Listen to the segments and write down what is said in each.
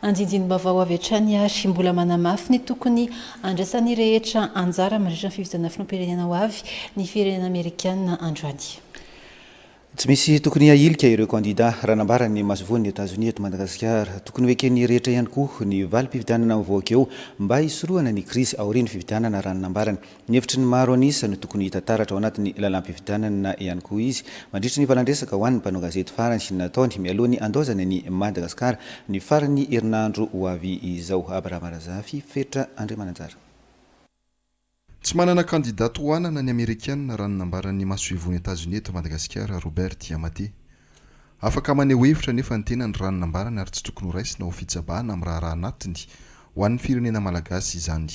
Andindinim-baovao avy hatrany ary mbola manamafy ny tokony handraisan'ny rehetra anjara mandritra ny fifidianana filoham-pirenena ho avy ny firenena amerikana androany. Tsy misy tokony hahilika ireo kandida, raha nambaran'ny masoivohon'i Etazonia eto Madagasikara. Tokony ho eken'ny rehetra ihany koa ny valim-pifidianana mivoaka eo mba hisorohana ny krizy aorian'ny fifidianana, raha ny nambarany. Ny hevitry ny maro an'isa no tokony hita taratra ao anatin'ny lalàm-pifidianana ihany koa izy mandritry ny valan-dresaka ho an'ny mpanao gazety farany nataony mialoha ny handaozany an'i Madagasikara ny faran'ny herinandro ho avy izao. Abrahama Razafy, Fetra Andriamananjara. Tsy manana kandida tohanana ny Amerikana raha ny nambaran'ny masoivohon'i Etazonia eto Madagasikara, Robert Yamate. Afaka maneho hevitra anefa ny tenany raha ny nambarany ary tsy tokony horaisina ho fitsabahana amin'ny raharaha anatiny ho an'ny firenena malagasy izany.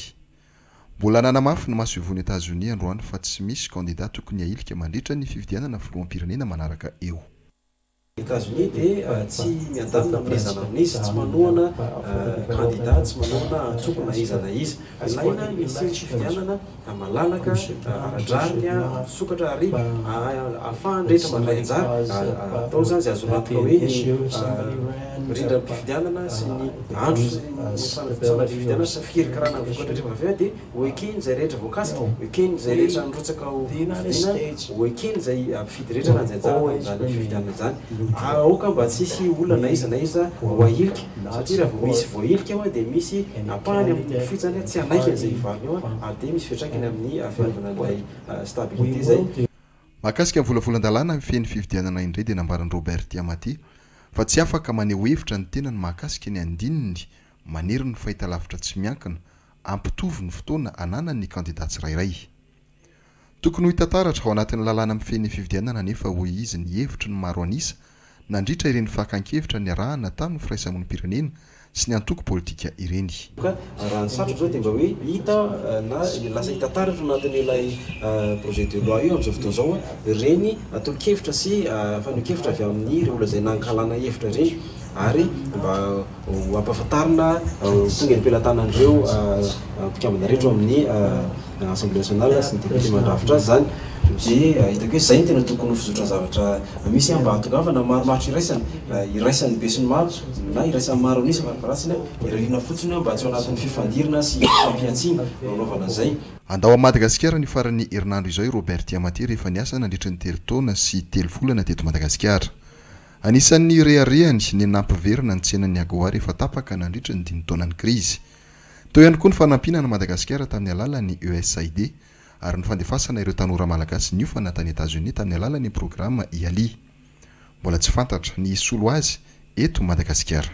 Mbola nanamafy ny masoivohon'i Etazonia androany fa tsy misy kandida tokony hahilika mandritra ny fifidianana filoham-pirenena manaraka eo. Etazonia dia tsy miandamina amin'iza na amin'iza, tsy manohana kandida, tsy manohana antoko na iza na iza. Ilaina ny hisian'ny fifidianana malalaka, ara-drariny, misokatra ary ahafahan'ny rehetra mandray anjara. Atao izany izay azo antoka hoe ny rindram-pifidianana sy ny andro sy ny fanatontosana ny fifidianana sy ny fikirakirana ny vokatra rehefa avy eo dia ho ekeny izay rehetra voakasika, ho ekeny izay rehetra nirotsaka ho fidiana, ho ekeny izay mpifidy rehetra nandray anjara tamin'izany fifidianana izany. Aoka mba tsy hisy olona na iza na iza ho ahilika, satria raha vao misy voahilika eo dia misy ampahany amin'ny mpifidy izany tsy hanaiky an'izay hivalona eo ary dia misy fiantraikany amin'ny fiarovana an'ilay stabilité izay. Mahakasika ny volavolan-dalàna mifehy ny fifidianana indray dia nambaran'i Robert Tiamati fa tsy afaka maneho hevitra ny tenany mahakasika ny andininy manery ny fahitalavitra tsy miankina hampitovy ny fotoana ananan'ny kandida tsirairay. Tokony ho hita taratra ao anatin'ny lalàna mifehy ny fifidianana anefa hoy izy ny hevitry ny maro an'isa nandritra ireny fakan-kevitra niarahana tamin'ny firaisamonim-pirenena sy ny antoko politika ireny. Ka raha ny satroka izao dia mba hoe hita na lasa hita taratra ao anatin'ilay projet de loi io amin'izao fotoana izao ireny tolo-kevitra sy fanehoan-kevitra avy amin'ireo olona izay nankahalana hevitra ireny ary mba ho ampahafantarina ho tonga eny am-pelatanan'ireo mpikambana rehetra ao amin'ny Assemblée nationale sy ny député mandrafitra azy izany dia hitako hoe izay no tena tokony ho fizotran'ny zavatra misy mba hahatongavana marimaritra iraisana, iraisan'ny besinimaro na iraisan'ny maro an'isa farafaharatsiny, irariana fotsiny mba tsy ao anatin'ny fifandirana sy fifampihantsiana no anaovana an'izay. Handao an'i Madagasikara ny faran'ny herinandro izao i Robert Tiamate rehefa niasa nandritry ny telo taona sy telo volana teto Madagasikara. Anisan'ny reharehany ny nampiverina ny tsenan'ny Agoa rehefa tapaka nandritry ny dimy taonan'ny krizy. Teo ihany koa ny fanampiana an'i Madagasikara tamin'ny alalan'ny USAID ary ny fandefasana ireo tanora malagasy niofana tany Etazonia tamin'ny alalan'ny programa IALI. Mbola tsy fantatra ny hisolo azy eto Madagasikara.